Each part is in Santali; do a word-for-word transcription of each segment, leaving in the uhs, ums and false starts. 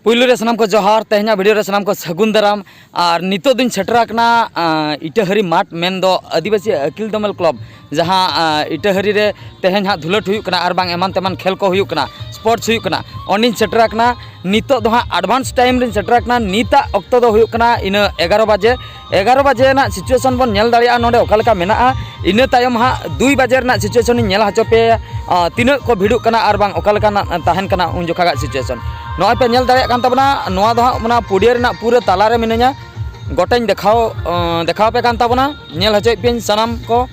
ᱯᱩᱭᱞᱩ ᱨᱮ ᱥᱟᱱᱟᱢ ᱠᱚ ᱡᱚᱦᱟᱨ, ᱛᱮᱦᱮᱧᱟᱜ ᱵᱷᱤᱰᱤᱭᱳ ᱨᱮ ᱥᱟᱱᱟᱢ ᱠᱚ ᱥᱟᱹᱜᱩᱱ ᱫᱟᱨᱟᱢ᱾ ᱟᱨ ᱱᱤᱛᱚᱜ ᱫᱚᱧ ᱥᱮᱴᱮᱨ ᱟᱠᱟᱱᱟ, ᱟᱸ, ᱤᱴᱟᱹᱦᱟᱹᱨᱤ ᱢᱟᱴᱷ, ᱢᱮᱱᱫᱚ ᱟᱹᱫᱤᱵᱟᱹᱥᱤ ᱟᱹᱠᱤᱞ ᱫᱚᱢᱮᱞ ᱠᱞᱟᱵᱽ, ᱡᱟᱦᱟᱸ, ᱟᱸ, ᱤᱴᱟᱹᱦᱟᱹᱨᱤ ᱨᱮ ᱛᱮᱦᱮᱧ ᱦᱟᱸᱜ ᱫᱷᱩᱞᱟᱹᱴ ᱦᱩᱭᱩᱜ ᱠᱟᱱᱟ ᱟᱨ ᱵᱟᱝ ᱮᱢᱟᱱ ᱛᱮᱢᱟᱱ ᱠᱷᱮᱞ ᱠᱚ ᱦᱩᱭᱩᱜ ᱠᱟᱱᱟ, ᱥᱯᱳᱨᱴᱥ ᱦᱩᱭᱩᱜ ᱠᱟᱱᱟ᱾ ᱚᱸᱰᱮᱧ ᱥᱮᱴᱮᱨ ᱟᱠᱟᱱᱟ᱾ ᱱᱤᱛᱚᱜ ᱫᱚ ᱦᱟᱸᱜ ᱮᱰᱵᱷᱟᱱᱥ ᱴᱟᱭᱤᱢ ᱨᱤᱧ ᱥᱮᱴᱮᱨ ᱟᱠᱟᱱᱟ᱾ ᱱᱤᱛᱟᱜ ᱚᱠᱛᱚ ᱫᱚ ᱦᱩᱭᱩᱜ ᱠᱟᱱᱟ ᱤᱱᱟᱹ ᱮᱜᱟᱨᱚ ᱵᱟᱡᱮ᱾ ᱮᱜᱟᱨᱚ ᱵᱟᱡᱮ ᱨᱮᱱᱟᱜ ᱥᱤᱪᱩᱭᱮᱥᱚᱱ ᱵᱚᱱ ᱧᱮᱞ ᱫᱟᱲᱮᱭᱟᱜᱼᱟ ᱱᱚᱰᱮ ᱚᱠᱟ ᱞᱮᱠᱟ ᱢᱮᱱᱟᱜᱼᱟ᱾ ᱤᱱᱟᱹ ᱛᱟᱭᱚᱢ ᱦᱟᱸᱜ ᱫᱩᱭ ᱵᱟᱡᱮ ᱨᱮᱱᱟᱜ ᱥᱤᱪᱩᱭᱮᱥᱚᱱ ᱤᱧ ᱧᱮᱞ ᱦᱚᱪᱚ ᱯᱮᱭᱟ, ᱟᱸ, ᱛᱤᱱᱟᱹᱜ ᱠᱚ ᱵᱷᱤᱲᱚᱜ ᱠᱟᱱᱟ ᱟᱨ ᱵᱟᱝ ᱚᱠᱟ ᱞᱮᱠᱟᱱᱟᱜ ᱛᱟᱦᱮᱱ ᱠᱟᱱᱟ ᱩᱱ ᱡᱚᱠᱷᱟᱜᱟᱜ ᱥᱤᱪᱩᱭᱮᱥᱚᱱ᱾ ᱱᱚᱜᱼᱚᱭ ᱯᱮ ᱧᱮᱞ ᱫᱟᱲᱮᱭᱟᱜ ᱠᱟᱱ ᱛᱟᱵᱚᱱᱟ, ᱱᱚᱣᱟ ᱫᱚ ᱦᱟᱸᱜ ᱚᱱᱟ ᱯᱩᱰᱤᱭᱟᱹ ᱨᱮᱱᱟᱜ ᱯᱩᱨᱟᱹ ᱛᱟᱞᱟ ᱨᱮ ᱢᱤᱱᱟᱹᱧᱟ᱾ ᱜᱚᱴᱟᱧ ᱫᱮᱠᱷᱟᱣ, ᱟᱸ, ᱫᱮᱠᱷᱟᱣ ᱟᱯᱮ ᱠᱟᱱ ᱛᱟᱵᱚᱱᱟ, ᱧᱮᱞ ᱦᱚᱪᱚᱭᱮᱫ ᱯᱮᱭᱟᱹᱧ ᱥᱟᱱᱟᱢ ᱠᱚ᱾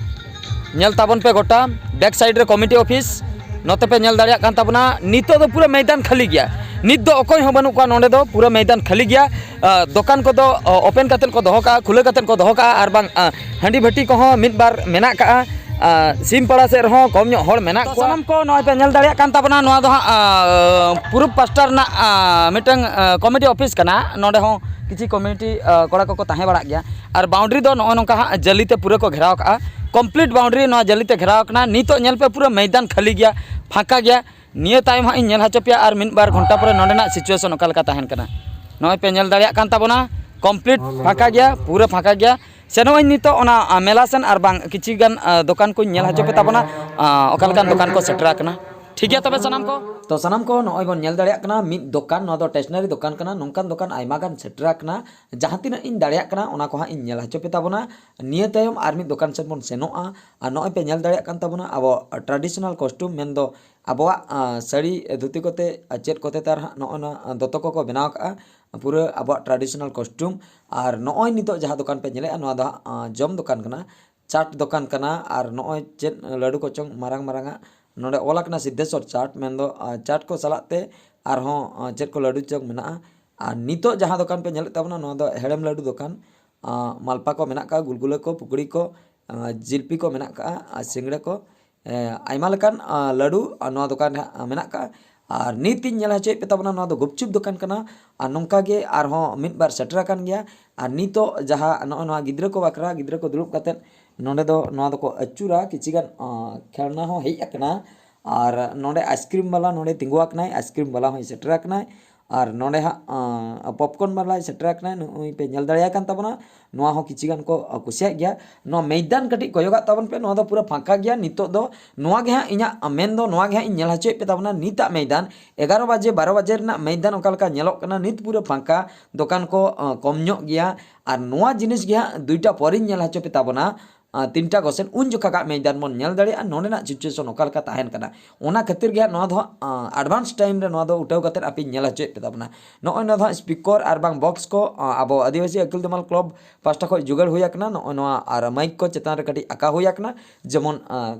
ᱧᱮᱞ ᱛᱟᱵᱚᱱ ᱯᱮ ᱜᱚᱴᱟ, ᱵᱮᱠ ᱥᱟᱭᱤᱰ ᱨᱮ ᱠᱚᱢᱤᱴᱤ ᱚᱯᱷᱤᱥ, ᱱᱚᱛᱮ ᱯᱮ ᱧᱮᱞ ᱫᱟᱲᱮᱭᱟᱜ ᱠᱟᱱ ᱛᱟᱵᱚᱱᱟ᱾ ᱱᱤᱛᱚᱜ ᱫᱚ ᱯᱩᱨᱟᱹ ᱢᱚᱭᱫᱟᱱ ᱠᱷᱟᱹᱞᱤ ᱜᱮᱭᱟ, ᱱᱤᱛ ᱫᱚ ᱚᱠᱚᱭ ᱦᱚᱸ ᱵᱟᱹᱱᱩᱜ ᱠᱚᱣᱟ ᱱᱚᱰᱮ ᱫᱚ, ᱯᱩᱨᱟᱹ ᱢᱚᱭᱫᱟᱱ ᱠᱷᱟᱹᱞᱤ ᱜᱮᱭᱟ᱾ ᱟᱸ, ᱫᱚᱠᱟᱱ ᱠᱚᱫᱚ, ᱚ, ᱳᱯᱮᱱ ᱠᱟᱛᱮᱫ ᱠᱚ ᱫᱚᱦᱚ ᱠᱟᱜᱼᱟ, ᱠᱷᱩᱞᱟᱹ ᱠᱟᱛᱮᱫ ᱠᱚ ᱫᱚᱦᱚ ᱠᱟᱜᱼᱟ, ᱟᱨ ᱵᱟᱝ, ᱟᱸ, ᱦᱟᱺᱰᱤ ᱵᱷᱟᱹᱴᱤ ᱠᱚᱦᱚᱸ ᱢᱤᱫ ᱵᱟᱨ ᱢᱮᱱᱟᱜ ᱠᱟᱜᱼᱟ᱾ ᱟᱸ, ᱥᱤᱢ ᱯᱟᱲᱟ ᱥᱮᱫ ᱨᱮᱦᱚᱸ ᱠᱚᱢ ᱧᱚᱜ ᱦᱚᱲ ᱢᱮᱱᱟᱜ ᱛᱚ ᱠᱚᱣᱟ᱾ ᱥᱟᱱᱟᱢ ᱠᱚ ᱱᱚᱜᱼᱚᱭ ᱯᱮ ᱧᱮᱞ ᱫᱟᱲᱮᱭᱟᱜ ᱠᱟᱱ ᱛᱟᱵᱚᱱᱟ, ᱱᱚᱣᱟ ᱫᱚ ᱦᱟᱸᱜ, ᱟᱸ, ᱯᱩᱨᱩᱵ ᱯᱟᱥᱴᱟ ᱨᱮᱱᱟᱜ, ᱟᱸ, ᱢᱤᱫᱴᱟᱝ, ᱟᱸ, ᱠᱚᱢᱤᱴᱤ ᱚᱯᱷᱤᱥ ᱠᱟᱱᱟ᱾ ᱱᱚᱰᱮ ᱦᱚᱸ ᱠᱤᱪᱷᱤ ᱠᱚᱢᱤᱴᱤ, ᱟᱸ, ᱠᱚᱲᱟ ᱠᱚᱠᱚ ᱛᱟᱦᱮᱸ ᱵᱟᱲᱟᱜ ᱜᱮᱭᱟ᱾ ᱟᱨ ᱵᱟᱣᱩᱱᱰᱨᱤ ᱫᱚ ᱱᱚᱜᱼᱚᱭ ᱱᱚᱝᱠᱟ ᱦᱟᱸᱜ ᱡᱟᱹᱞᱤ ᱛᱮ ᱯᱩᱨᱟᱹ ᱠᱚ ᱜᱷᱮᱨᱟᱣ ᱠᱟᱜᱼᱟ, ᱠᱚᱢᱯᱞᱤᱴ ᱵᱟᱣᱩᱱᱰᱨᱤ ᱱᱚᱣᱟ ᱡᱟᱹᱞᱤ ᱛᱮ ᱜᱷᱮᱨᱟᱣ ᱠᱟᱱᱟ᱾ ᱱᱤᱛᱚᱜ ᱧᱮᱞ ᱯᱮ ᱯᱩᱨᱟᱹ ᱢᱚᱭᱫᱟᱱ ᱠᱷᱟᱹᱞᱤ ᱜᱮᱭᱟ, ᱯᱷᱟᱸᱠᱟ ᱜᱮᱭᱟ᱾ ᱱᱤᱭᱟᱹ ᱛᱟᱭᱚᱢ ᱦᱟᱸᱜ ᱤᱧ ᱧᱮᱞ ᱦᱚᱪᱚ ᱯᱮᱭᱟ ᱟᱨ ᱢᱤᱫ ᱵᱟᱨ ᱜᱷᱚᱱᱴᱟ ᱯᱚᱨᱮ ᱱᱚᱰᱮᱱᱟᱜ ᱥᱤᱪᱩᱭᱮᱥᱚᱱ ᱚᱠᱟ ᱞᱮᱠᱟ ᱛᱟᱦᱮᱱ ᱠᱟᱱᱟ᱾ ᱱᱚᱜᱼᱚᱭ ᱯᱮ ᱧᱮᱞ ᱫᱟᱲᱮᱭᱟᱜ ᱠᱟᱱ ᱛᱟᱵᱚᱱᱟ, ᱠᱚᱢᱯᱞᱤᱴ ᱯᱷᱟᱸᱠᱟ ᱜᱮᱭᱟ, ᱯᱩᱨᱟᱹ ᱯᱷᱟᱸᱠᱟ ᱜᱮᱭᱟ᱾ ᱥᱮᱱᱚᱜ ᱟᱹᱧ ᱱᱤᱛᱚᱜ ᱚᱱᱟ, ᱟᱸ, ᱢᱮᱞᱟ ᱥᱮᱱ ᱟᱨ ᱵᱟᱝ ᱠᱤᱪᱷᱤ ᱜᱟᱱ, ᱟᱸ, ᱫᱚᱠᱟᱱ ᱠᱚᱧ ᱧᱮᱞ ᱦᱚᱪᱚ ᱯᱮ ᱛᱟᱵᱚᱱᱟ, ᱟᱸ, ᱚᱠᱟ ᱞᱮᱠᱟᱱ ᱫᱚᱠᱟᱱ ᱠᱚ ᱥᱮᱴᱮᱨ ᱟᱠᱟᱱᱟ᱾ ᱴᱷᱤᱠ ᱜᱮᱭᱟ ᱛᱚᱵᱮ ᱥᱟᱱᱟᱢ ᱠᱚ᱾ ᱛᱚ ᱥᱟᱱᱟᱢ ᱠᱚ ᱱᱚᱜᱼᱚᱭ ᱵᱚᱱ ᱧᱮᱞ ᱫᱟᱲᱮᱭᱟᱜ ᱠᱟᱱᱟ ᱢᱤᱫ ᱫᱚᱠᱟᱱ, ᱱᱚᱣᱟ ᱫᱚ ᱴᱮᱥᱱᱟᱨᱤ ᱫᱚᱠᱟᱱ ᱠᱟᱱᱟ᱾ ᱱᱚᱝᱠᱟᱱ ᱫᱚᱠᱟᱱ ᱟᱭᱢᱟ ᱜᱟᱱ ᱥᱮᱴᱮᱨ ᱟᱠᱟᱱᱟ, ᱡᱟᱦᱟᱸ ᱛᱤᱱᱟᱹᱜ ᱤᱧ ᱫᱟᱲᱮᱭᱟᱜ ᱠᱟᱱᱟ ᱚᱱᱟ ᱠᱚ ᱦᱟᱸᱜ ᱤᱧ ᱧᱮᱞ ᱦᱚᱪᱚ ᱯᱮ ᱛᱟᱵᱚᱱᱟ᱾ ᱱᱤᱭᱟᱹ ᱛᱟᱭᱚᱢ ᱟᱨ ᱢᱤᱫ ᱫᱚᱠᱟᱱ ᱥᱮᱫ ᱵᱚᱱ ᱥᱮᱱᱚᱜᱼᱟ᱾ ᱟᱨ ᱱᱚᱜᱼᱚᱭ ᱯᱮ ᱧᱮᱞ ᱫᱟᱲᱮᱭᱟᱜ ᱠᱟᱱ ᱛᱟᱵᱚᱱᱟ ᱟᱵᱚ traditional costume, ᱢᱮᱱᱫᱚ ᱟᱵᱚᱣᱟᱜ, ᱟᱸ, ᱥᱟᱹᱲᱤ ᱫᱷᱩᱛᱤ ᱠᱚᱛᱮ, ᱟᱨ ᱪᱮᱫ ᱠᱚᱛᱮ ᱛᱟᱨ ᱦᱟᱸᱜ ᱱᱚᱜᱼᱚ ᱱᱚᱣᱟ ᱫᱚᱛᱚ ᱠᱚᱠᱚ ᱵᱮᱱᱟᱣ ᱠᱟᱜᱼᱟ, ᱯᱩᱨᱟᱹ ᱟᱵᱚᱣᱟᱜ traditional costume᱾ ᱟᱨ ᱱᱚᱜᱼᱚᱭ ᱱᱤᱛᱚᱜ ᱡᱟᱦᱟᱸ ᱫᱚᱠᱟᱱ ᱯᱮ ᱧᱮᱞᱮᱜᱼᱟ, ᱱᱚᱣᱟ ᱫᱚ ᱦᱟᱸᱜ, ᱟᱸ, ᱡᱚᱢ ᱫᱚᱠᱟᱱ ᱠᱟᱱᱟ, ᱪᱟᱴ ᱫᱚᱠᱟᱱ ᱠᱟᱱᱟ᱾ ᱟᱨ ᱱᱚᱜᱼᱚᱭ ᱪᱮᱫ ᱞᱟᱹᱰᱩ ᱠᱚᱪᱚᱝ ᱢᱟᱨᱟᱝ ᱢᱟᱨᱟᱝ ᱟᱜ ᱱᱚᱰᱮ ᱚᱞ ᱟᱠᱟᱱᱟ ᱥᱤᱫᱽᱫᱷᱮᱥᱣᱚᱨ ᱪᱟᱴ, ᱢᱮᱱᱫᱚ, ᱟᱸ, ᱪᱟᱴ ᱠᱚ ᱥᱟᱞᱟᱜ ᱛᱮ ᱟᱨᱦᱚᱸ, ᱟᱸ, ᱪᱮᱫ ᱠᱚ ᱞᱟᱹᱰᱩ ᱪᱚᱝ ᱢᱮᱱᱟᱜᱼᱟ᱾ ᱟᱨ ᱱᱤᱛᱚᱜ ᱡᱟᱦᱟᱸ ᱫᱚᱠᱟᱱ ᱯᱮ ᱧᱮᱞᱮᱫ ᱛᱟᱵᱚᱱᱟ, ᱱᱚᱣᱟ ᱫᱚ ᱦᱮᱲᱮᱢ ᱞᱟᱹᱰᱩ ᱫᱚᱠᱟᱱ᱾ ᱟᱸ, ᱢᱟᱞᱯᱟ ᱠᱚ ᱢᱮᱱᱟᱜ ᱠᱟᱜᱼᱟ, ᱜᱩᱞᱜᱩᱞᱟᱹ ᱠᱚ, ᱯᱩᱠᱲᱤ ᱠᱚ, ᱟᱸ, ᱡᱤᱞᱯᱤ ᱠᱚ ᱢᱮᱱᱟᱜ ᱠᱟᱜᱼᱟ, ᱟᱨ ᱥᱤᱸᱜᱲᱟᱹ ᱠᱚ, ᱮᱸ, ᱟᱭᱢᱟ ᱞᱮᱠᱟᱱ, ᱟᱸ, ᱞᱟᱹᱰᱩ, ᱟᱸ, ᱱᱚᱣᱟ ᱫᱚᱠᱟᱱ ᱨᱮ ᱦᱟᱸᱜ, ᱟᱸ, ᱢᱮᱱᱟᱜ ᱠᱟᱜᱼᱟ᱾ ᱟᱨ ᱱᱤᱛ ᱤᱧ ᱧᱮᱞ ᱦᱚᱪᱚᱭᱮᱫ ᱯᱮ ᱛᱟᱵᱚᱱᱟ, ᱱᱚᱣᱟ ᱫᱚ ᱜᱩᱯᱪᱩᱯ ᱫᱚᱠᱟᱱ ᱠᱟᱱᱟ᱾ ᱟᱨ ᱱᱚᱝᱠᱟ ᱜᱮ ᱟᱨᱦᱚᱸ ᱢᱤᱫ ᱵᱟᱨ ᱥᱮᱴᱮᱨ ᱟᱠᱟᱱ ᱜᱮᱭᱟ᱾ ᱟᱨ ᱱᱤᱛᱚᱜ ᱡᱟᱦᱟᱸ ᱱᱚᱜᱼᱚ ᱱᱚᱣᱟ ᱜᱤᱫᱽᱨᱟᱹ ᱠᱚ ᱵᱟᱠᱷᱨᱟ, ᱜᱤᱫᱽᱨᱟᱹ ᱠᱚ ᱫᱩᱲᱩᱵ ᱠᱟᱛᱮᱫ ᱱᱚᱰᱮ ᱫᱚ ᱱᱚᱣᱟ ᱫᱚᱠᱚ ᱟᱹᱪᱩᱨᱟ, ᱠᱤᱪᱷᱤ ᱜᱟᱱ, ᱟᱸ, ᱠᱷᱮᱞᱱᱟ ᱦᱚᱸ ᱦᱮᱡ ᱟᱠᱟᱱᱟ᱾ ᱟᱨ ᱱᱚᱰᱮ ᱟᱭᱤᱥᱠᱨᱤᱢ ᱵᱟᱞᱟ ᱱᱚᱰᱮ ᱛᱤᱸᱜᱩ ᱟᱠᱟᱱᱟᱭ, ᱟᱭᱤᱥᱠᱨᱤᱢ ᱵᱟᱞᱟ ᱦᱚᱸᱭ ᱥᱮᱴᱮᱨ ᱟᱠᱟᱱᱟᱭ᱾ ᱟᱨ ᱱᱚᱰᱮ ᱦᱟᱸᱜ ᱯᱚᱯᱠᱚᱨᱱ ᱵᱟᱞᱟᱭ ᱥᱮᱴᱮᱨ ᱟᱠᱟᱱᱟ, ᱱᱩᱜᱼᱩᱭ ᱯᱮ ᱧᱮᱞ ᱫᱟᱲᱮᱭᱟᱭ ᱠᱟᱱ ᱛᱟᱵᱚᱱᱟ᱾ ᱱᱚᱣᱟ ᱦᱚᱸ ᱠᱤᱪᱷᱤ ᱜᱟᱱ ᱠᱚ ᱠᱩᱥᱤᱭᱟᱜ ᱜᱮᱭᱟ᱾ ᱱᱚᱣᱟ ᱢᱮᱭᱫᱟᱱ ᱠᱟᱹᱴᱤᱡ ᱠᱚᱭᱚᱜᱟᱜ ᱛᱟᱵᱚᱱ ᱯᱮ, ᱱᱚᱣᱟ ᱫᱚ ᱯᱩᱨᱟᱹ ᱯᱷᱟᱸᱠᱟ ᱜᱮᱭᱟ ᱱᱤᱛᱚᱜ ᱫᱚ᱾ ᱱᱚᱣᱟ ᱜᱮ ᱦᱟᱸᱜ ᱤᱧᱟᱹᱜ ᱢᱮᱱ ᱫᱚ, ᱱᱚᱣᱟ ᱜᱮ ᱦᱟᱸᱜ ᱤᱧ ᱧᱮᱞ ᱦᱚᱪᱚᱭᱮᱫ ᱯᱮ ᱛᱟᱵᱚᱱᱟ᱾ ᱱᱤᱛᱟᱜ ᱢᱮᱭᱫᱟᱱ ᱮᱜᱟᱨᱚ ᱵᱟᱡᱮ ᱵᱟᱨᱚ ᱵᱟᱡᱮ ᱨᱮᱱᱟᱜ ᱢᱮᱭᱫᱟᱱ ᱚᱠᱟ ᱞᱮᱠᱟ ᱧᱮᱞᱚᱜ ᱠᱟᱱᱟ, ᱱᱤᱛ ᱯᱩᱨᱟᱹ ᱯᱷᱟᱸᱠᱟ, ᱫᱚᱠᱟᱱ ᱠᱚ ᱠᱚᱢ ᱧᱚᱜ ᱜᱮᱭᱟ᱾ ᱟᱨ ᱱᱚᱣᱟ ᱡᱤᱱᱤᱥ ᱜᱮ ᱦᱟᱸᱜ ᱫᱩᱭᱴᱟ ᱯᱚᱨᱮᱧ ᱧᱮᱞ ᱦᱚᱪᱚ ᱯᱮ ᱛᱟᱵᱚᱱᱟ᱾ ᱛᱤᱱᱴᱟ ᱠᱚ ᱥᱮᱱ ᱩᱱ ᱡᱚᱠᱷᱟ ᱜᱟᱜ ᱢᱮᱭᱫᱟᱱ ᱵᱚᱱ ᱧᱮᱞ ᱫᱟᱲᱮᱭᱟᱜᱼᱟ ᱱᱚᱰᱮᱱᱟᱜ ᱥᱤᱪᱩᱭᱮᱥᱚᱱ ᱚᱠᱟ ᱞᱮᱠᱟ ᱛᱟᱦᱮᱱ ᱠᱟᱱᱟ᱾ ᱚᱱᱟ ᱠᱷᱟᱹᱛᱤᱨ ᱜᱮ ᱦᱟᱸᱜ ᱱᱚᱣᱟ ᱫᱚ ᱦᱟᱸᱜ ᱮᱰᱵᱷᱟᱱᱥ ᱴᱟᱭᱤᱢ ᱨᱮ ᱱᱚᱣᱟ ᱫᱚ ᱩᱴᱷᱟᱹᱣ ᱠᱟᱛᱮ ᱟᱯᱮᱧ ᱧᱮᱞ ᱦᱚᱪᱚᱭᱮᱫ ᱯᱮ ᱛᱟᱵᱚᱱᱟ᱾ ᱱᱚᱜᱼᱚᱭ ᱱᱚᱣᱟ ᱫᱚ ᱦᱟᱸᱜ ᱥᱯᱤᱠᱚᱨ ᱟᱨ ᱵᱟᱝ ᱵᱚᱠᱥ ᱠᱚ ᱟᱵᱚ ᱟᱹᱫᱤᱵᱟᱹᱥᱤ ᱟᱹᱠᱤᱞ ᱫᱟᱢᱟᱞ ᱠᱞᱟᱵᱽ ᱯᱟᱦᱴᱟ ᱠᱷᱚᱱ ᱡᱳᱜᱟᱲ ᱦᱩᱭ ᱟᱠᱟᱱᱟ᱾ ᱱᱚᱜᱼᱚᱭ ᱱᱚᱣᱟ ᱟᱨ ᱢᱟᱭᱤᱠ ᱠᱚ ᱪᱮᱛᱟᱱ ᱨᱮ ᱠᱟᱹᱴᱤᱡ ᱟᱸᱠᱟᱣ ᱦᱩᱭ ᱟᱠᱟᱱᱟ, ᱡᱮᱢᱚᱱ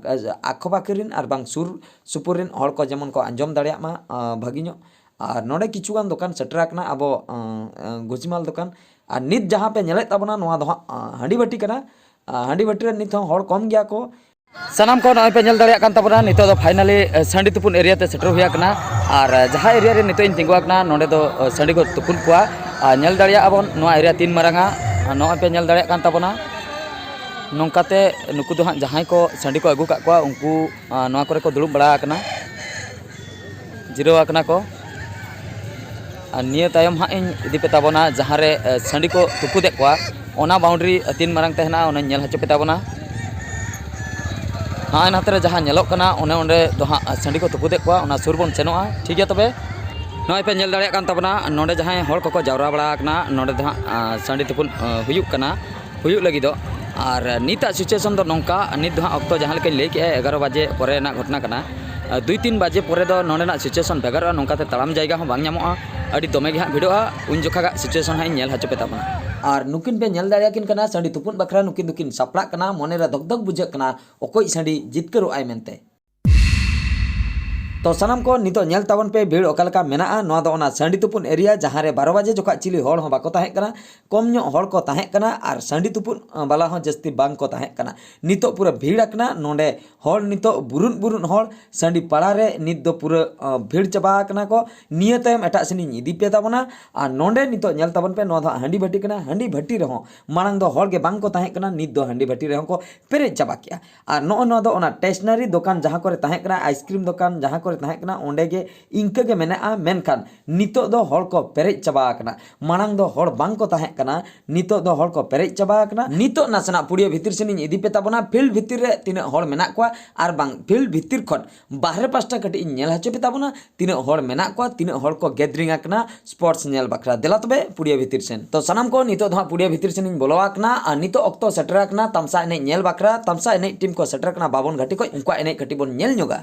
ᱟᱠᱚ ᱯᱟᱠᱮ ᱨᱮᱱ ᱟᱨ ᱵᱟᱝ ᱥᱩᱨ ᱥᱩᱯᱩᱨ ᱨᱮᱱ ᱦᱚᱲ ᱠᱚ ᱡᱮᱢᱚᱱ ᱠᱚ ᱟᱸᱡᱚᱢ ᱫᱟᱲᱮᱭᱟᱜ ᱢᱟ ᱵᱷᱟᱹᱜᱤ ᱧᱚᱜ᱾ ᱟᱨ ᱱᱚᱰᱮ ᱠᱤᱪᱷᱩ ᱜᱟᱱ ᱫᱚᱠᱟᱱ ᱥᱮᱴᱮᱨ ᱟᱠᱟᱱᱟ ᱟᱵᱚ ᱜᱷᱩᱥᱤᱢᱟᱞ ᱫᱚᱠᱟᱱ᱾ ᱟᱨ ᱱᱤᱛ ᱡᱟᱦᱟᱸ ᱯᱮ ᱧᱮᱞᱮᱫ ᱛᱟᱵᱚᱱᱟ ᱱᱚᱣᱟ ᱫᱚ ᱦᱟᱸᱜ ᱦᱟᱺᱰᱤ ᱵᱷᱟᱹᱴᱤ ᱠᱟᱱᱟ᱾ ᱦᱟᱺᱰᱤ ᱵᱷᱟᱹᱴᱤ ᱨᱮ ᱱᱤᱛ ᱦᱚᱸ ᱦᱚᱲ ᱠᱚᱢ ᱜᱮᱭᱟ ᱠᱚ᱾ ᱥᱟᱱᱟᱢ ᱠᱚ ᱱᱚᱜᱼᱚᱭ ᱯᱮ ᱧᱮᱞ ᱫᱟᱲᱮᱭᱟᱜ ᱠᱟᱱ ᱛᱟᱵᱚᱱᱟ, ᱱᱤᱛᱚᱜ ᱫᱚ ᱯᱷᱟᱭᱱᱟᱞᱤ ᱥᱟᱺᱰᱤ ᱛᱩᱯᱩᱱ ᱮᱨᱤᱭᱟ ᱛᱮ ᱥᱮᱴᱮᱨ ᱦᱩᱭ ᱟᱠᱟᱱᱟ᱾ ᱟᱨ ᱡᱟᱦᱟᱸ ᱮᱨᱤᱭᱟ ᱨᱮ ᱱᱤᱛᱚᱜ ᱤᱧ ᱛᱤᱸᱜᱩ ᱟᱠᱟᱱᱟ, ᱱᱚᱰᱮ ᱫᱚ ᱥᱟᱺᱰᱤ ᱠᱚ ᱛᱩᱯᱩᱱ ᱠᱚᱣᱟ᱾ ᱟᱨ ᱧᱮᱞ ᱫᱟᱲᱮᱭᱟᱜᱼᱟ ᱵᱚᱱ ᱱᱚᱣᱟ ᱮᱨᱤᱭᱟ ᱛᱤᱱ ᱢᱟᱨᱟᱝᱟ᱾ ᱟᱨ ᱱᱚᱜᱼᱚᱭ ᱯᱮ ᱧᱮᱞ ᱫᱟᱲᱮᱭᱟᱜ ᱠᱟᱱ ᱛᱟᱵᱚᱱᱟ᱾ ᱱᱚᱝᱠᱟᱛᱮ ᱱᱩᱠᱩ ᱫᱚ ᱦᱟᱸᱜ ᱡᱟᱦᱟᱸᱭ ᱠᱚ ᱥᱟᱺᱰᱤ ᱠᱚ ᱟᱹᱜᱩ ᱠᱟᱜ ᱠᱚᱣᱟ, ᱩᱱᱠᱩ ᱱᱚᱣᱟ ᱠᱚᱨᱮ ᱠᱚ ᱫᱩᱲᱩᱵ ᱵᱟᱲᱟ ᱟᱠᱟᱱᱟ, ᱡᱤᱨᱟᱹᱣ ᱟᱠᱟᱱᱟ ᱠᱚ᱾ ᱟᱨ ᱱᱤᱭᱟᱹ ᱛᱟᱭᱚᱢ ᱦᱟᱸᱜ ᱤᱧ ᱤᱫᱤ ᱯᱮ ᱛᱟᱵᱚᱱᱟ ᱡᱟᱦᱟᱸ ᱨᱮ ᱥᱟᱺᱰᱤ ᱠᱚ ᱛᱩᱯᱩᱫᱮᱫ ᱠᱚᱣᱟ, ᱚᱱᱟ ᱵᱟᱣᱩᱱᱰᱟᱨᱤ ᱛᱤᱱ ᱢᱟᱨᱟᱝ ᱛᱟᱦᱮᱱᱟ ᱚᱱᱟᱧ ᱧᱮᱞ ᱦᱚᱪᱚ ᱯᱮ ᱛᱟᱵᱚᱱᱟ᱾ ᱦᱟᱸᱜ ᱱᱟᱛᱮ ᱨᱮ ᱡᱟᱦᱟᱸ ᱧᱮᱞᱚᱜ ᱠᱟᱱᱟ ᱚᱱᱮ ᱚᱸᱰᱮ ᱫᱚ ᱦᱟᱸᱜ ᱥᱟᱺᱰᱤ ᱠᱚ ᱛᱩᱯᱩᱫᱮᱫ ᱠᱚᱣᱟ, ᱚᱱᱟ ᱥᱩᱨ ᱵᱚᱱ ᱥᱮᱱᱚᱜᱼᱟ᱾ ᱴᱷᱤᱠ ᱜᱮᱭᱟ ᱛᱚᱵᱮ, ᱱᱚᱜᱼᱚᱭ ᱯᱮ ᱧᱮᱞ ᱫᱟᱲᱮᱭᱟᱜ ᱠᱟᱱ ᱛᱟᱵᱚᱱᱟ ᱱᱚᱰᱮ ᱡᱟᱦᱟᱸᱭ ᱦᱚᱲ ᱠᱚᱠᱚ ᱡᱟᱣᱨᱟ ᱵᱟᱲᱟ ᱟᱠᱟᱱᱟ, ᱱᱚᱰᱮ ᱫᱚ ᱦᱟᱸᱜ ᱥᱟᱺᱰᱤ ᱛᱩᱯᱩᱫ ᱦᱩᱭᱩᱜ ᱠᱟᱱᱟ, ᱦᱩᱭᱩᱜ ᱞᱟᱹᱜᱤᱫᱚᱜ᱾ ᱟᱨ ᱱᱤᱛᱟᱜ ᱥᱤᱪᱩᱭᱮᱥᱚᱱ ᱫᱚ ᱱᱚᱝᱠᱟ, ᱱᱤᱛ ᱫᱚ ᱦᱟᱸᱜ ᱚᱠᱛᱚ ᱡᱟᱦᱟᱸ ᱞᱮᱠᱟᱧ ᱞᱟᱹᱭ ᱠᱮᱜᱼᱟ ᱮᱜᱟᱨᱚ ᱵᱟᱡᱮ ᱯᱚᱨᱮ ᱨᱮᱱᱟᱜ ᱜᱷᱚᱴᱚᱱᱟ ᱠᱟᱱᱟ᱾ ᱫᱩᱭ ᱛᱤᱱ ᱵᱟᱡᱮ ᱯᱚᱨᱮ ᱫᱚ ᱱᱚᱰᱮᱱᱟᱜ ᱥᱤᱪᱩᱭᱮᱥᱚᱱ ᱵᱷᱮᱜᱟᱨᱚᱜᱼᱟ, ᱱᱚᱝᱠᱟᱛᱮ ᱛᱟᱲᱟᱢ ᱡᱟᱭᱜᱟ ᱦᱚᱸ ᱵᱟᱝ ᱧᱟᱢᱚᱜᱼᱟ, ᱟᱹᱰᱤ ᱫᱚᱢᱮ ᱜᱮ ᱦᱟᱸᱜ ᱵᱷᱤᱲᱚᱜᱼᱟ᱾ ᱩᱱ ᱡᱚᱠᱷᱟᱜᱟᱜ ᱥᱤᱪᱩᱭᱮᱥᱚᱱ ᱦᱟᱸᱜ ᱤᱧ ᱧᱮᱞ ᱦᱚᱪᱚ ᱯᱮ ᱛᱟᱵᱚᱱᱟ᱾ ᱟᱨ ᱱᱩᱠᱤᱱ ᱯᱮ ᱧᱮᱞ ᱫᱟᱲᱮᱭᱟᱠᱤᱱ ᱠᱟᱱᱟ ᱥᱟᱺᱰᱤ ᱛᱩᱯᱩᱫ ᱵᱟᱠᱷᱨᱟ, ᱱᱩᱠᱤᱱ ᱫᱚᱠᱤᱱ ᱥᱟᱯᱲᱟᱜ ᱠᱟᱱᱟ᱾ ᱢᱚᱱᱮᱨᱮ ᱫᱚᱜᱽ ᱫᱚᱜᱽ ᱵᱩᱡᱷᱟᱹᱜ ᱠᱟᱱᱟ ᱚᱠᱚᱭ ᱥᱟᱺᱰᱤ ᱡᱤᱛᱠᱟᱹᱨᱚᱜ ᱟᱭ ᱢᱮᱱᱛᱮ᱾ ᱛᱚ ᱥᱟᱱᱟᱢ ᱠᱚ ᱱᱤᱛᱚᱜ ᱧᱮᱞ ᱛᱟᱵᱚᱱ ᱯᱮ ᱵᱷᱤᱲ ᱚᱠᱟ ᱞᱮᱠᱟ ᱢᱮᱱᱟᱜᱼᱟ᱾ ᱱᱚᱣᱟ ᱫᱚ ᱚᱱᱟ ᱥᱟᱺᱰᱤ ᱛᱩᱯᱩᱱ ᱮᱨᱤᱭᱟ, ᱡᱟᱦᱟᱸ ᱨᱮ ᱵᱟᱨᱚ ᱵᱟᱡᱮ ᱡᱚᱠᱷᱚᱱ ᱪᱤᱞᱤ ᱦᱚᱲ ᱦᱚᱸ ᱵᱟᱠᱚ ᱛᱟᱦᱮᱸ ᱠᱟᱱᱟ, ᱠᱚᱢ ᱧᱚᱜ ᱦᱚᱲ ᱠᱚ ᱛᱟᱦᱮᱸ ᱠᱟᱱᱟ ᱟᱨ ᱥᱟᱺᱰᱤ ᱛᱩᱯᱩᱱ ᱵᱟᱞᱟ ᱦᱚᱸ ᱡᱟᱹᱥᱛᱤ ᱵᱟᱝ ᱠᱚ ᱛᱟᱦᱮᱸ ᱠᱟᱱᱟ᱾ ᱱᱤᱛᱚᱜ ᱯᱩᱨᱟᱹ ᱵᱷᱤᱲ ᱟᱠᱟᱱᱟ᱾ ᱱᱚᱰᱮ ᱦᱚᱲ ᱱᱤᱛᱚᱜ ᱵᱩᱨᱩᱫ ᱵᱩᱨᱩᱫ ᱦᱚᱲ ᱥᱟᱺᱰᱤ ᱯᱟᱲᱟ ᱨᱮ ᱱᱤᱛ ᱫᱚ ᱯᱩᱨᱟᱹ ᱵᱷᱤᱲ ᱪᱟᱵᱟ ᱟᱠᱟᱱᱟ ᱠᱚ᱾ ᱱᱤᱭᱟᱹ ᱛᱟᱭᱚᱢ ᱮᱴᱟᱜ ᱥᱮᱱ ᱤᱧ ᱤᱫᱤ ᱯᱮ ᱛᱟᱵᱚᱱᱟ᱾ ᱟᱨ ᱱᱚᱰᱮ ᱱᱤᱛᱚᱜ ᱧᱮᱞ ᱛᱟᱵᱚᱱ ᱯᱮ, ᱱᱚᱣᱟ ᱫᱚ ᱦᱟᱺᱰᱤ ᱵᱷᱟᱹᱴᱤ ᱠᱟᱱᱟ᱾ ᱦᱟᱺᱰᱤ ᱵᱷᱟᱹᱴᱤ ᱨᱮᱦᱚᱸ ᱢᱟᱲᱟᱝ ᱫᱚ ᱦᱚᱲ ᱜᱮ ᱵᱟᱝ ᱠᱚ ᱛᱟᱦᱮᱸ ᱠᱟᱱᱟ, ᱱᱤᱛ ᱫᱚ ᱦᱟᱺᱰᱤ ᱵᱷᱟᱹᱴᱤ ᱨᱮᱦᱚᱸ ᱠᱚ ᱯᱮᱨᱮᱡ ᱪᱟᱵᱟ ᱠᱮᱜᱼᱟ᱾ ᱟᱨ ᱱᱚᱜᱼᱚ ᱱᱚᱣᱟ ᱫᱚ ᱚᱱᱟ ᱴᱮᱥᱱᱟᱨᱤ ᱫᱚᱠᱟᱱ ᱡᱟᱦᱟᱸ ᱠᱚᱨᱮ ᱛᱟᱦᱮᱸ ᱠᱟᱱᱟ, ᱟᱭᱤᱥᱠᱨᱤᱢ ᱫᱚᱠᱟᱱ ᱡᱟᱦᱟᱸ ᱠᱚᱨᱮ ᱛᱟᱦᱮᱸ ᱠᱟᱱᱟ, ᱚᱸᱰᱮ ᱜᱮ ᱤᱱᱠᱟᱹ ᱜᱮ ᱢᱮᱱᱟᱜᱼᱟ᱾ ᱢᱮᱱᱠᱷᱟᱱ ᱱᱤᱛᱚᱜ ᱫᱚ ᱦᱚᱲ ᱠᱚ ᱯᱮᱨᱮᱡ ᱪᱟᱵᱟ ᱟᱠᱟᱱᱟ᱾ ᱢᱟᱲᱟᱝ ᱫᱚ ᱦᱚᱲ ᱵᱟᱝ ᱠᱚ ᱛᱟᱦᱮᱸ ᱠᱟᱱᱟ, ᱱᱤᱛᱚᱜ ᱫᱚ ᱦᱚᱲ ᱠᱚ ᱯᱮᱨᱮᱡ ᱪᱟᱵᱟ ᱟᱠᱟᱱᱟ᱾ ᱱᱤᱛᱚᱜ ᱱᱟᱥᱮᱱᱟᱜ ᱯᱩᱲᱤᱭᱟᱹ ᱵᱷᱤᱛᱤᱨ ᱥᱮᱱ ᱤᱧ ᱤᱫᱤ ᱯᱮ ᱛᱟᱵᱚᱱᱟ, ᱯᱷᱤᱞᱰ ᱵᱷᱤᱛᱤᱨ ᱨᱮ ᱛᱤᱱᱟᱹᱜ ᱦᱚᱲ ᱢᱮᱱᱟᱜ ᱠᱚᱣᱟ, ᱟᱨ ᱵᱟᱝ ᱯᱷᱤᱞᱰ ᱵᱷᱤᱛᱤᱨ ᱠᱷᱚᱱ ᱵᱟᱦᱨᱮ ᱯᱟᱥᱴᱟ ᱠᱟᱹᱴᱤᱡ ᱤᱧ ᱧᱮᱞ ᱦᱚᱪᱚ ᱯᱮ ᱛᱟᱵᱚᱱᱟ, ᱛᱤᱱᱟᱹᱜ ᱦᱚᱲ ᱢᱮᱱᱟᱜ ᱠᱚᱣᱟ, ᱛᱤᱱᱟᱹᱜ ᱦᱚᱲ ᱠᱚ ᱜᱮᱫᱨᱤᱝ ᱟᱠᱟᱱᱟ ᱥᱯᱳᱨᱴᱥ ᱧᱮᱞ ᱵᱟᱠᱷᱨᱟ᱾ ᱫᱮᱞᱟ ᱛᱚᱵᱮ ᱯᱩᱲᱤᱭᱟᱹ ᱵᱷᱤᱛᱤᱨ ᱥᱮᱱ᱾ ᱛᱚ ᱥᱟᱱᱟᱢ ᱠᱚ ᱱᱤᱛᱚᱜ ᱫᱚ ᱦᱟᱸᱜ ᱯᱩᱲᱤᱭᱟᱹ ᱵᱷᱤᱛᱤᱨ ᱥᱮᱱ ᱤᱧ ᱵᱚᱞᱚ ᱟᱠᱟᱱᱟ, ᱟᱨ ᱱᱤᱛᱚᱜ ᱚᱠᱛᱚ ᱥᱮᱴᱮᱨ ᱟᱠᱟᱱᱟ ᱛᱟᱢᱥᱟ ᱮᱱᱮᱡ ᱧᱮᱞ ᱵᱟᱠᱷᱨᱟ᱾ ᱛᱟᱢᱥᱟ ᱮᱱᱮᱡ ᱴᱤᱢ ᱠᱚ ᱥᱮᱴᱮᱨ ᱟᱠᱟᱱᱟ ᱵᱟᱵᱚᱱ ᱜᱷᱟᱴᱤ ᱠᱷᱚᱱ, ᱩᱱᱠᱩᱣᱟᱜ ᱮᱱᱮᱡ ᱠᱟᱹᱴᱤᱡ ᱵᱚᱱ ᱧᱮᱞ ᱧᱚᱜᱟ᱾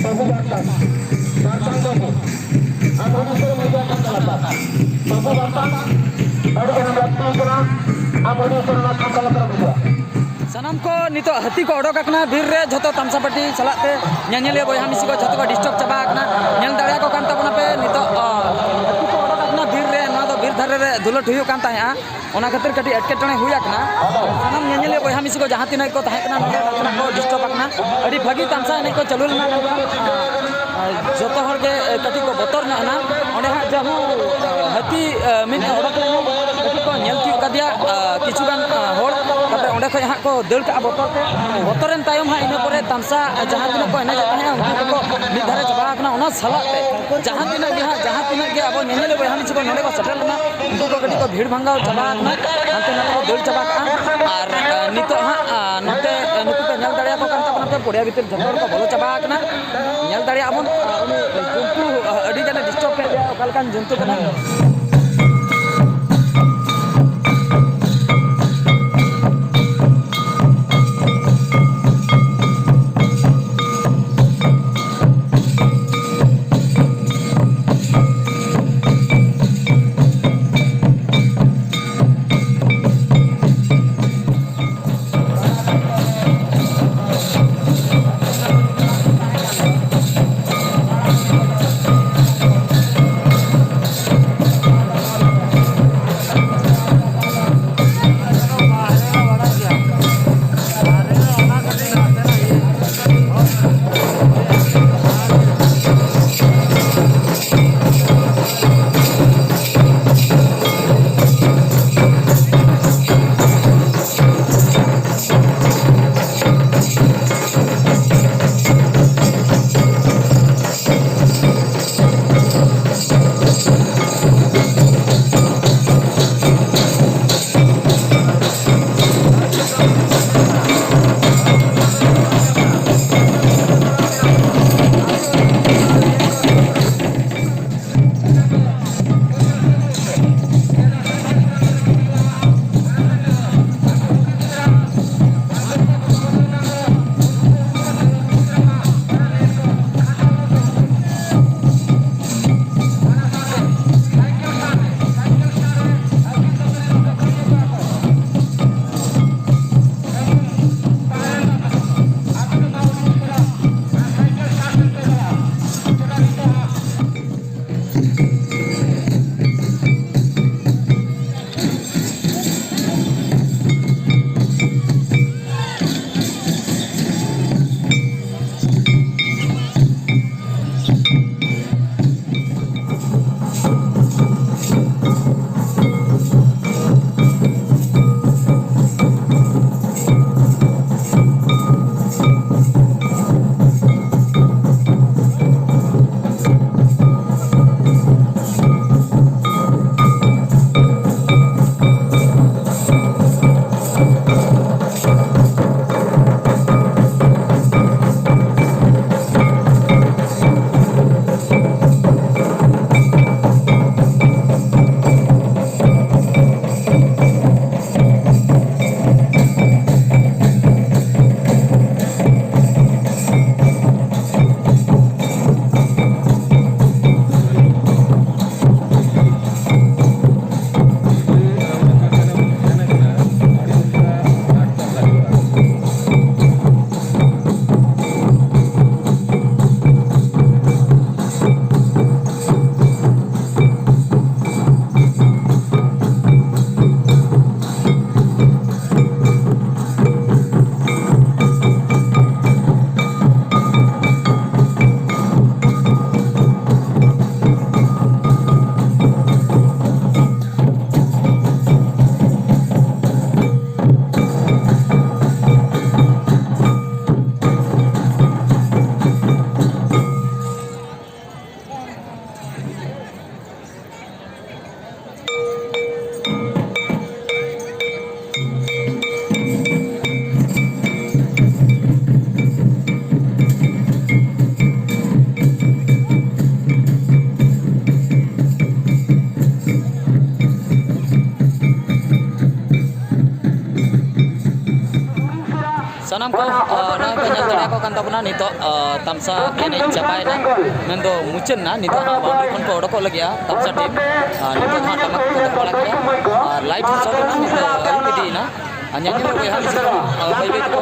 ᱵᱟᱹᱵᱩ ᱵᱟᱨᱛᱟᱱ, ᱵᱟᱨᱛᱟᱱ ᱵᱟᱹᱵᱩ, ᱟᱢ ᱦᱩᱫᱤᱥ ᱨᱮ ᱢᱤᱫ ᱵᱟᱨ ᱠᱟᱛᱷᱟ ᱞᱟᱛᱟᱨ᱾ ᱵᱟᱹᱵᱩ ᱵᱟᱨᱛᱟᱱ, ᱟᱹᱰᱤ ᱜᱟᱱ ᱞᱟᱹᱠᱛᱤ ᱠᱟᱱᱟ, ᱟᱢ ᱦᱩᱫᱤᱥ ᱨᱮ ᱚᱱᱟ ᱠᱟᱛᱷᱟ ᱞᱟᱛᱟᱨ ᱵᱩᱡᱷᱟᱹᱜᱼᱟ᱾ ᱥᱟᱱᱟᱢ ᱠᱚ ᱱᱤᱛᱚᱜ ᱦᱟᱹᱛᱤ ᱠᱚ ᱚᱰᱚᱠ ᱟᱠᱟᱱᱟ ᱵᱤᱨ ᱨᱮ, ᱡᱷᱚᱛᱚ ᱛᱟᱢᱥᱟ ᱯᱟᱹᱴᱤ ᱥᱟᱞᱟᱜ ᱛᱮ ᱧᱮᱧᱮᱞᱤᱭᱟᱹ ᱵᱚᱭᱦᱟ ᱢᱤᱥᱤ ᱠᱚ ᱡᱷᱚᱛᱚ ᱠᱚ ᱰᱤᱥᱴᱟᱨᱵ ᱪᱟᱵᱟ ᱟᱠᱟᱱᱟ᱾ ᱧᱮᱞ ᱫᱟᱲᱮᱭᱟᱠᱚ ᱠᱟᱱ ᱛᱟᱵᱚᱱᱟᱯᱮ ᱱᱤᱛᱚᱜ, ᱟᱸ, ᱦᱟᱹᱛᱤ ᱠᱚ ᱚᱰᱚᱠ ᱟᱠᱟᱱᱟ ᱵᱤᱨ ᱨᱮ, ᱱᱚᱣᱟ ᱫᱚ ᱵᱤᱨ ᱫᱷᱟᱨᱮ ᱨᱮ ᱫᱩᱞᱟᱹᱴ ᱦᱩᱭᱩᱜ ᱠᱟᱱ ᱛᱟᱦᱮᱸᱜᱼᱟ᱾ ᱚᱱᱟ ᱠᱷᱟᱹᱛᱤᱨ ᱠᱟᱹᱴᱤᱡ ᱮᱴᱠᱮᱴᱚᱬᱮ ᱦᱩᱭ ᱟᱠᱟᱱᱟ᱾ ᱥᱟᱱᱟᱢ ᱧᱮᱧᱮᱞᱤᱭᱟᱹ ᱵᱚᱭᱦᱟ ᱢᱤᱥᱤ ᱠᱚ ᱡᱟᱦᱟᱸ ᱛᱤᱱᱟᱹᱜ ᱠᱚ ᱛᱟᱦᱮᱸ ᱠᱟᱱᱟ, ᱱᱚᱰᱮ ᱱᱟᱥᱮᱱᱟᱜ ᱠᱚ ᱰᱤᱥᱴᱟᱨᱵ ᱟᱠᱟᱱᱟ᱾ ᱟᱹᱰᱤ ᱵᱷᱟᱹᱜᱤ ᱛᱟᱢᱥᱟ ᱮᱱᱮᱡ ᱠᱚ ᱪᱟᱹᱞᱩ ᱞᱮᱱᱟ, ᱢᱮᱱᱠᱷᱟᱱ, ᱟᱨ, ᱡᱚᱛᱚ ᱦᱚᱲ ᱜᱮ, ᱮ, ᱠᱟᱹᱴᱤᱡ ᱠᱚ ᱵᱚᱛᱚᱨ ᱧᱚᱜ ᱮᱱᱟ᱾ ᱚᱸᱰᱮ ᱦᱟᱸᱜ ᱡᱟᱹᱦᱩ, ᱮ, ᱦᱟᱹᱛᱤ, ᱮ, ᱢᱤᱫ ᱮ ᱚᱰᱚᱠ ᱞᱮᱱᱟ᱾ ᱟᱫᱮᱭᱟ, ᱟ, ᱠᱤᱪᱷᱩ ᱜᱟᱱ, ᱟ, ᱦᱚᱲ, ᱛᱟᱨᱯᱚᱨᱮ ᱚᱸᱰᱮ ᱠᱷᱚᱱ ᱦᱟᱸᱜ ᱠᱚ ᱫᱟᱹᱲ ᱠᱟᱜᱼᱟ ᱵᱚᱛᱚᱨ ᱛᱮ᱾ ᱵᱚᱛᱚᱨᱮᱱ ᱛᱟᱭᱚᱢ ᱦᱟᱸᱜ ᱤᱱᱟᱹ ᱯᱚᱨᱮ ᱛᱟᱢᱥᱟ, ᱟ, ᱡᱟᱦᱟᱸ ᱛᱤᱱᱟᱹᱜ ᱠᱚ ᱮᱱᱮᱡᱮᱫ ᱛᱟᱦᱮᱸᱜᱼᱟ, ᱩᱱᱠᱩ ᱠᱚᱠᱚ ᱢᱤᱫ ᱫᱷᱟᱨᱮ ᱪᱟᱵᱟ ᱟᱠᱟᱱᱟ᱾ ᱚᱱᱟ ᱥᱟᱞᱟᱜ ᱛᱮ ᱡᱟᱦᱟᱸ ᱛᱤᱱᱟᱹᱜ ᱜᱮ ᱦᱟᱸᱜ, ᱡᱟᱦᱟᱸ ᱛᱤᱱᱟᱹᱜ ᱜᱮ ᱟᱵᱚ ᱧᱮᱧᱮᱞ ᱵᱚᱭᱦᱟ ᱢᱤᱥᱤ ᱠᱚ ᱱᱚᱰᱮ ᱠᱚ ᱥᱮᱴᱮᱨ ᱞᱮᱱᱟ, ᱩᱱᱠᱩ ᱠᱚ ᱠᱟᱹᱴᱤᱡ ᱠᱚ ᱵᱷᱤᱲ ᱵᱷᱟᱝᱜᱟᱣ ᱪᱟᱵᱟ ᱟᱠᱟᱱᱟ, ᱦᱟᱱᱛᱮ ᱱᱟᱛᱮ ᱠᱚ ᱫᱟᱹᱲ ᱪᱟᱵᱟ ᱠᱟᱜᱼᱟ᱾ ᱟᱨ, ᱟ, ᱱᱤᱛᱚᱜ ᱦᱟᱸᱜ, ᱟ, ᱱᱚᱛᱮ, ᱟ, ᱱᱩᱠᱩ ᱯᱮ ᱧᱮᱞ ᱫᱟᱲᱮᱭᱟᱠᱚ ᱠᱟᱱ ᱛᱟᱵᱚᱱᱟ, ᱯᱮ ᱯᱚᱲᱤᱭᱟ ᱵᱷᱤᱛᱤᱨ ᱡᱚᱛᱚ ᱦᱚᱲ ᱠᱚ ᱵᱚᱞᱚ ᱪᱟᱵᱟ ᱟᱠᱟᱱᱟ᱾ ᱧᱮᱞ ᱫᱟᱲᱮᱭᱟᱜᱼᱟ ᱵᱚᱱ, ᱟ, ᱩᱱᱤ ᱡᱚᱱᱛᱩ, ᱟ, ᱟᱹᱰᱤ ᱜᱟᱱᱮ ᱰᱤᱥᱴᱟᱨᱵ ᱠᱮᱫ ᱞᱮᱭᱟ, ᱚᱠᱟ ᱞᱮᱠᱟᱱ ᱡᱚᱱᱛᱩ ᱠᱟᱱᱟ᱾ ᱥᱟᱱᱟᱢ ᱠᱚ ᱱᱚᱜᱼᱚᱭ ᱯᱮ ᱧᱮᱞ ᱫᱟᱲᱮᱭᱟᱠᱚ ᱠᱟᱱ ᱛᱟᱵᱚᱱᱟ, ᱱᱤᱛᱚᱜ ᱛᱟᱢᱥᱟ ᱮᱱᱮᱡ ᱪᱟᱵᱟᱭᱮᱱᱟ, ᱢᱮᱱᱫᱚ ᱢᱩᱪᱟᱹᱫ ᱮᱱᱟ᱾ ᱱᱤᱛᱚᱜ ᱦᱟᱸᱜ ᱵᱟᱣᱩᱱᱰᱨᱤ ᱠᱷᱚᱱ ᱠᱚ ᱚᱰᱚᱠᱚᱜ ᱞᱟᱹᱜᱤᱫᱼᱟ ᱛᱟᱢᱥᱟ ᱴᱤᱢ᱾ ᱱᱤᱛᱚᱜ ᱦᱟᱸᱜ ᱴᱟᱢᱟᱠ ᱠᱚ ᱫᱚᱦᱚ ᱵᱟᱲᱟ ᱠᱮᱫᱼᱟ ᱟᱨ ᱞᱟᱭᱤᱴ ᱦᱚᱸ ᱥᱚᱴ ᱮᱱᱟ, ᱱᱤᱛᱚᱜ ᱟᱹᱭᱩᱵ ᱤᱫᱤᱭᱮᱱᱟ᱾ ᱟᱨ ᱧᱮᱞ ᱧᱮᱞ ᱵᱚᱭᱦᱟ ᱢᱤᱥᱤ ᱠᱚ ᱵᱟᱹᱭ ᱵᱟᱹᱭ ᱛᱮᱠᱚ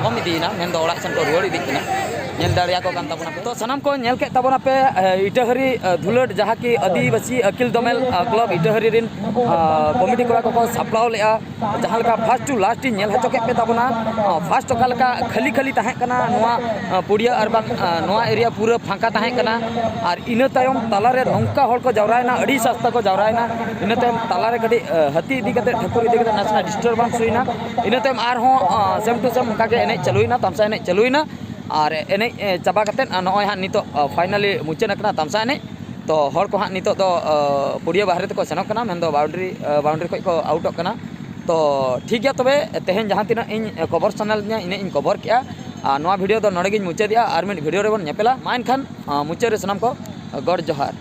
ᱠᱚᱢ ᱤᱫᱤᱭᱮᱱᱟ, ᱢᱮᱱᱫᱚ ᱚᱲᱟᱜ ᱥᱮᱱ ᱠᱚ ᱨᱩᱣᱟᱹᱲ ᱤᱫᱤᱜ ᱠᱟᱱᱟ᱾ ᱧᱮᱞ ᱫᱟᱲᱮᱭᱟᱠᱚ ᱠᱟᱱ ᱛᱟᱵᱚᱱᱟ᱾ ᱛᱚ ᱥᱟᱱᱟᱢ ᱠᱚ ᱧᱮᱞ ᱠᱮᱫ ᱛᱟᱵᱚᱱᱟ ᱯᱮ ᱤᱴᱟᱹᱦᱟᱹᱨᱤ ᱫᱷᱩᱞᱟᱹᱴ, ᱡᱟᱦᱟᱸ ᱠᱤ ᱟᱹᱫᱤᱵᱟᱹᱥᱤ ᱟᱹᱠᱤᱞ ᱫᱚᱢᱮᱞ ᱠᱞᱟᱵᱽ ᱤᱴᱟᱹᱦᱟᱹᱨᱤ ᱨᱮᱱ ᱠᱚᱢᱤᱴᱤ ᱠᱚᱲᱟ ᱠᱚᱠᱚ ᱥᱟᱯᱲᱟᱣ ᱞᱮᱫᱼᱟ᱾ ᱡᱟᱦᱟᱸ ᱞᱮᱠᱟ ᱯᱷᱟᱥᱴ ᱴᱩ ᱞᱟᱥᱴ ᱤᱧ ᱧᱮᱞ ᱦᱚᱪᱚ ᱠᱮᱫ ᱯᱮ ᱛᱟᱵᱚᱱᱟ, ᱯᱷᱟᱥᱴ ᱚᱠᱟ ᱞᱮᱠᱟ ᱠᱷᱟᱹᱞᱤ ᱠᱷᱟᱹᱞᱤ ᱛᱟᱦᱮᱸ ᱠᱟᱱᱟ ᱱᱚᱣᱟ ᱯᱩᱲᱤᱭᱟᱹ ᱟᱨ ᱵᱟᱝ ᱱᱚᱣᱟ ᱮᱨᱤᱭᱟ ᱯᱩᱨᱟᱹ ᱯᱷᱟᱸᱠᱟ ᱛᱟᱦᱮᱸ ᱠᱟᱱᱟ᱾ ᱟᱨ ᱤᱱᱟᱹ ᱛᱟᱭᱚᱢ ᱛᱟᱞᱟᱨᱮ ᱱᱚᱝᱠᱟ ᱦᱚᱲ ᱠᱚ ᱡᱟᱣᱨᱟᱭᱮᱱᱟ, ᱟᱹᱰᱤ ᱥᱟᱥᱛᱟ ᱠᱚ ᱡᱟᱣᱨᱟᱭᱮᱱᱟ᱾ ᱤᱱᱟᱹ ᱛᱟᱭᱚᱢ ᱛᱟᱞᱟᱨᱮ ᱠᱟᱹᱴᱤᱡ ᱦᱟᱹᱛᱤ ᱤᱫᱤ ᱠᱟᱛᱮ, ᱴᱷᱟᱹᱠᱩᱨ ᱤᱫᱤ ᱠᱟᱛᱮ ᱱᱟᱥᱮᱱᱟᱜ ᱰᱤᱥᱴᱟᱨᱵᱮᱱᱥ ᱦᱩᱭᱱᱟ᱾ ᱤᱱᱟᱹ ᱛᱟᱭᱚᱢ ᱟᱨᱦᱚᱸ ᱥᱮᱢ ᱴᱩ ᱥᱮᱢ ᱚᱱᱠᱟᱜᱮ ᱮᱱᱮᱡ ᱪᱟᱹᱞᱩᱭᱮᱱᱟ, ᱛᱟᱢᱥᱟ ᱮᱱᱮᱡ ᱪᱟᱹᱞᱩᱭᱮᱱᱟ᱾ ᱟᱨ ᱮᱱᱮᱡ ᱪᱟᱵᱟ ᱠᱟᱛᱮ ᱱᱚᱜᱼᱚᱭ ᱦᱟᱸᱜ ᱱᱤᱛᱚᱜ ᱯᱷᱟᱭᱱᱟᱞᱤ ᱢᱩᱪᱟᱹᱫ ᱟᱠᱟᱱᱟ ᱛᱟᱢᱥᱟ ᱮᱱᱮᱡ᱾ ᱛᱚ ᱦᱚᱲ ᱠᱚ ᱦᱟᱸᱜ ᱱᱤᱛᱚᱜ ᱫᱚ ᱯᱩᱲᱤᱭᱟᱹ ᱵᱟᱦᱨᱮ ᱛᱮᱠᱚ ᱥᱮᱱᱚᱜ ᱠᱟᱱᱟ, ᱢᱮᱱᱫᱚ ᱵᱟᱣᱩᱱᱰᱨᱤ ᱵᱟᱣᱩᱱᱰᱨᱤ ᱠᱷᱚᱱ ᱠᱚ ᱟᱣᱩᱴᱚᱜ ᱠᱟᱱᱟ᱾ ᱛᱚ ᱴᱷᱤᱠ ᱜᱮᱭᱟ, ᱛᱚᱵᱮ ᱛᱮᱦᱮᱧ ᱡᱟᱦᱟᱸ ᱛᱤᱱᱟᱹᱜ ᱤᱧ ᱠᱚᱵᱷᱚᱨ ᱥᱟᱱᱟ ᱞᱤᱧᱟ ᱤᱱᱟᱹᱜ ᱤᱧ ᱠᱚᱵᱷᱚᱨ ᱠᱮᱜᱼᱟ᱾ ᱟᱨ ᱱᱚᱣᱟ ᱵᱷᱤᱰᱤᱭᱳ ᱫᱚ ᱱᱚᱰᱮ ᱜᱤᱧ ᱢᱩᱪᱟᱹᱫᱮᱜᱼᱟ᱾ ᱟᱨ ᱢᱤᱫ ᱵᱷᱤᱰᱤᱭᱳ ᱨᱮᱵᱚᱱ ᱧᱮᱯᱮᱞᱟ᱾ ᱢᱟ ᱮᱱᱠᱷᱟᱱ ᱢᱩᱪᱟᱹᱫ ᱨᱮ ᱥᱟᱱᱟᱢ ᱠᱚ ᱜᱚᱰ ᱡᱚᱦᱟᱨ᱾